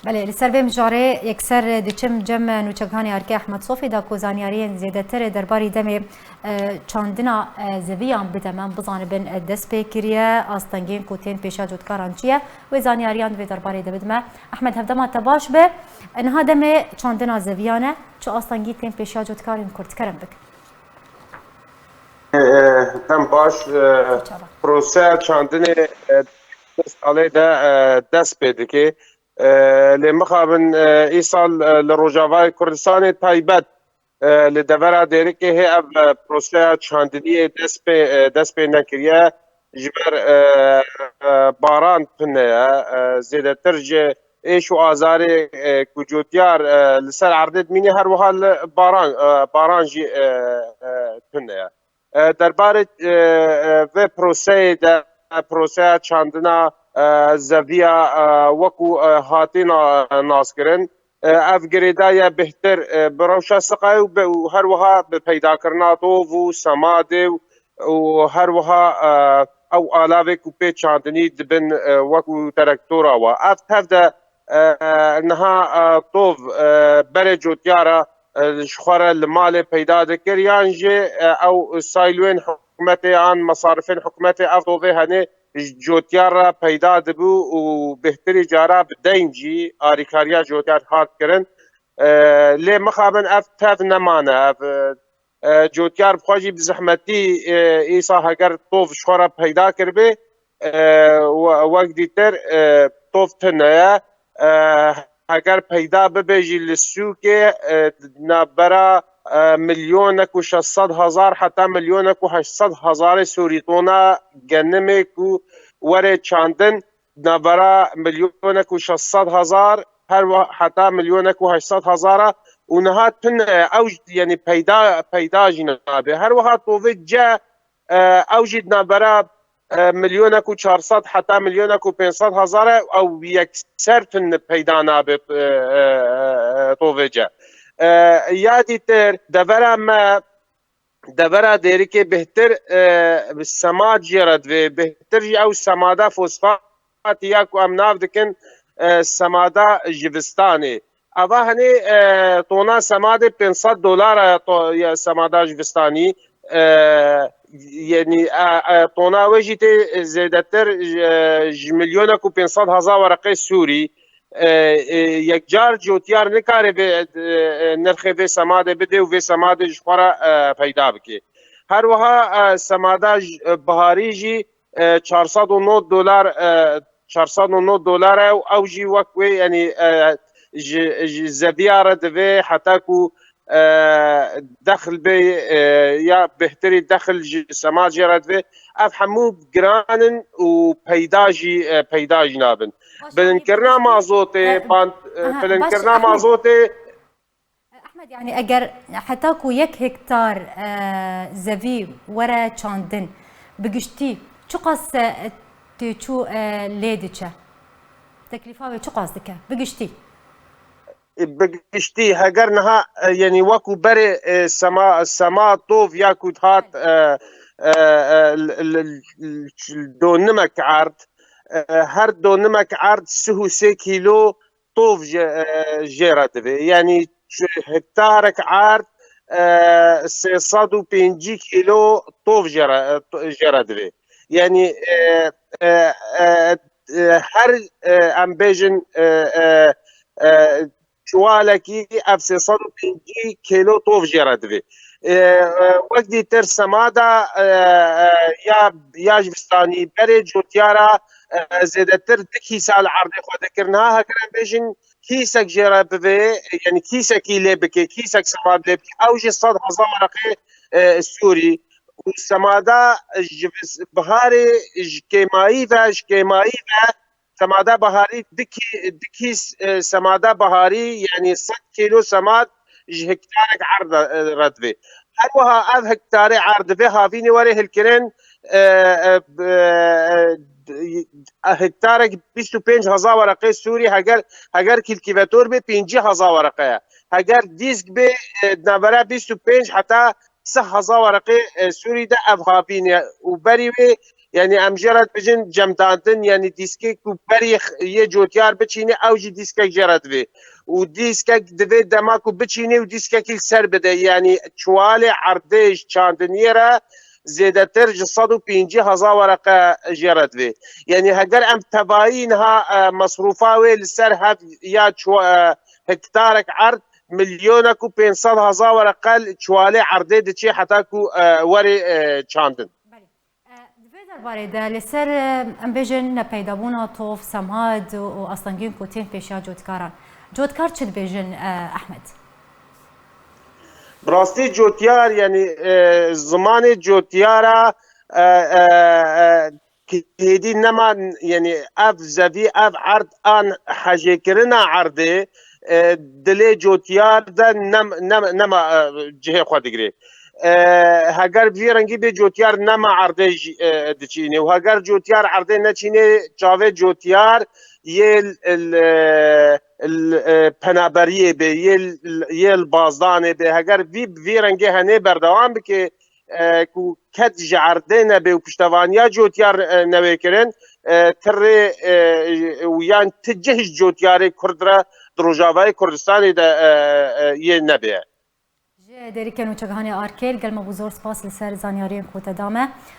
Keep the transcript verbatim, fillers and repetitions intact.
Belê, li ser vê mijarê yekser diçim cem nûçegihanê Erkê Ehmed Sofî da ku zanyariyên zêdetir derbarî demê, e, çandina, e, zeviyan bide me, em bizanibin, e, dest pê kiriye, astengên ku tên pêşiya cotkaran çi ye, wê zanyariyan di vê derbarê de bidime. Ehmed, hevdema te baş be. E, niha demê çandina zeviyan e, çi astengî tên pêşiya cotkarên kurd? Kerem bik. E, e, dem baş, e, proseya çandinê, e, salê de, e, dest pê dike. E, lê mixabin, e, îsal, e, li Rojavayê Kurdistanê taybet, e, li devera Dêrikê hê ev, e, proseya çandiniyê dest pê, e, dest pê nekiriye. Ji ber, e, e, baran tune ye. E, zêdetir ji êş û azarê, e, ku cotiyar, e, li ser erdê dimîne, her wiha li baran, e, baran jî, e, e, tune ye. E, derbarê, e, e, vê proseyê de, e, proseya çandina, e, zeviya, e, wekû, e, hatî na-, naskirin, e, ev girêdaye bêhtir, e, bi rewşa siqayê û bi, û her wiha bi peydakirina tov û semadê û, û her wiha, e, ew alavê ku pê çandinî dibin, e, wekû terektora wa. Ev tev de, e, niha, e, tov, e, berê cotiyara, e, ji xwe re li malê peyda dikir, yan jî, e, ew saylwên hikûmetê an mesarifên hikûmetê ev tovê henê ji cotiyar re peyda dibû û bêhtirî cara bi deyn jî arîkariya cotiyar hat kirin. E, lê mixabin ev tev nemane, ev, e, e, cotiyar bi xwe jî bi zehmetî, e, îsa heger tov ji xwe re peyda kiribê, e, we-, wek dîtir, e, tov tune ye. E, heger peyda bibe jî li sûkê, e, navbera, e, milyonek û şeş sed hezar heta milyonek û heşt sed hezarê Sûrî tona genimê ku were çandin, navbera milyonek û şeş sed hezar her wa-, heta milyonek û heşt sed hezara û niha tune, ew jî, yanî peyda, peyda jî nabe. Her wiha tovê ce, e, ew jî di navbera, e, milyonek û çar sed heta milyonek û pênc sed hezar e, ew yekser tune peyda nabe, e, e, e, tovê ce. E, ya dîtir, devera me, devera Dêrikê bêhtir, e, semad jê re divê. Bêhtir jî ew semada fosfatî ya ku em nav dikin, e, semada jivistanê. Eva henê, e, tona semadê pênc sed dolar e, to-, ya semada jivistanî. E, yanî, e, e, tona wê jî tê zêdetir, e, ji milyonek û pênc sed hezar wereqê Sûrî. E, e, yekcar cotiyar nikare vê, e, e, nirxê vê semadê bide û vê semadê ji xwe re, e, peyda bike. Her wiha, e, semada j-, e, biharî jî, e, çar sed û nod dolar, e, çar sed û nod dolar e û ew jî wek wê, yanî, e, ji, ji zeviya re divê heta ku, e, dexil bê, e, ya bêhtirî dexil ji semad jê re divê. Ev hemû giran in û peyda jî, e, peyda jî nabin. Bilinkirina mazotê, ban-, e, bilinkirina mazotê. Ehmed, yanî eger heta ku yek hektar, e, zevî were çandin, bi giştî çiqas, e, têçû, e, lê diçe? Teklîfa wê çiqas dike? Bi giştî. Bi giştî, heger niha, e, yanî wekû berê, e, sema, sema tov ya ku dihat, e, e, e, li, li, li donimek erd, e, her donimek erd sih û sê kîlo tov jê, e, jê re divê. Yanî çi hektarek erd, e, sê sed û pêncî kîlo tov jê re, e, to-, jê re divê. Yanî, e, e, e, e, her, e, em bêjin, e, e, e, çuwalekî ev sê sed û pêncî kîlo tov jê re divê. E, e, wek dîtir semada, e, e, ya, ya jivistanî berê cotiyara, e, zêdetir du kîsa li erdê xwe dikir. Niha heger em bêjin kîsek jê re bivê, yanî kîsekî lê bike, kîsek semad lê bike, ew jî sed hezar wereqê, e, Sûrî. Û semada ji vis-, biharê ji kêmayî ve, ji kêmayî ve semada biharî du kî-, du kîs, e, semada biharî, yanî sed kîlo semad ji hektarek erd, e, re divê. Her wiha ev hektarê erd divê havînê were hilkirin, e, e, e, e, hektarek bîst û pênc hezar wereqê Sûrî, heger, heger kîlkîvetor bê pêncî hezar wereqe ye. Heger dîsk bê, e, di navbera bîst û pênc heta sih hezar wereqê, e, Sûrî de ev havîn e û berî wê Yanî em jê re dibêjin cemdandin, yanî dîskê ku berî x-, yê cotyar biçîne, ew jî dîskek jê re divê. Û dîskek divê dema ku biçîne û dîskekî li ser bide. Yanî çuwalê erdê ji çandiniyê re zêdetir ji sed û pêncî hezar wereqe jê re divê. Yanî heger em tevayî niha, e, mesrûfa wê li ser hev ya çu-, e, hektarek erd milyonek û pênc sed hezar wereqe li çuwalê erdê diçê heta ku, e, were, e, çandin. Belê. E, di vê derbarê de li ser, e, em bêjin nepeydabûna tov, semad û, û astengiyên ku tên pêşiya cotkaran. Cotkar çi dibêjin, e, Ehmed? Bi rastî cotyar, yanî, e, zimanê cotyara, e, e, e, hêdî nema, yanî ev zevî, ev erd an hejêkirina erdê, e, dilê cotyar de nem-, nem-, nema, e, cihê xwe digirê. E, heger vî rengî bê cotyar nema erdê jî, e, diçînê û heger cotyar erdê neçînê çavê cotyar yê l-, l-, l-, e, penaberiyê bê, yê l-, yê li bazdanê bê. Heger vî, vî rengê henê berdewam bike, e, ku ked ji erdê nebe û piştevaniya cotyar, e, newê kirin, e, ti rê, e, û yan ti cih ji cotyarê Kurd re di Rojavayê Kurdistanê de, e, e, yê nebe. Ji Dêrikê Nûçegihanê Arkêl, gelma bû zor spas li ser zanyariyên ku te da me.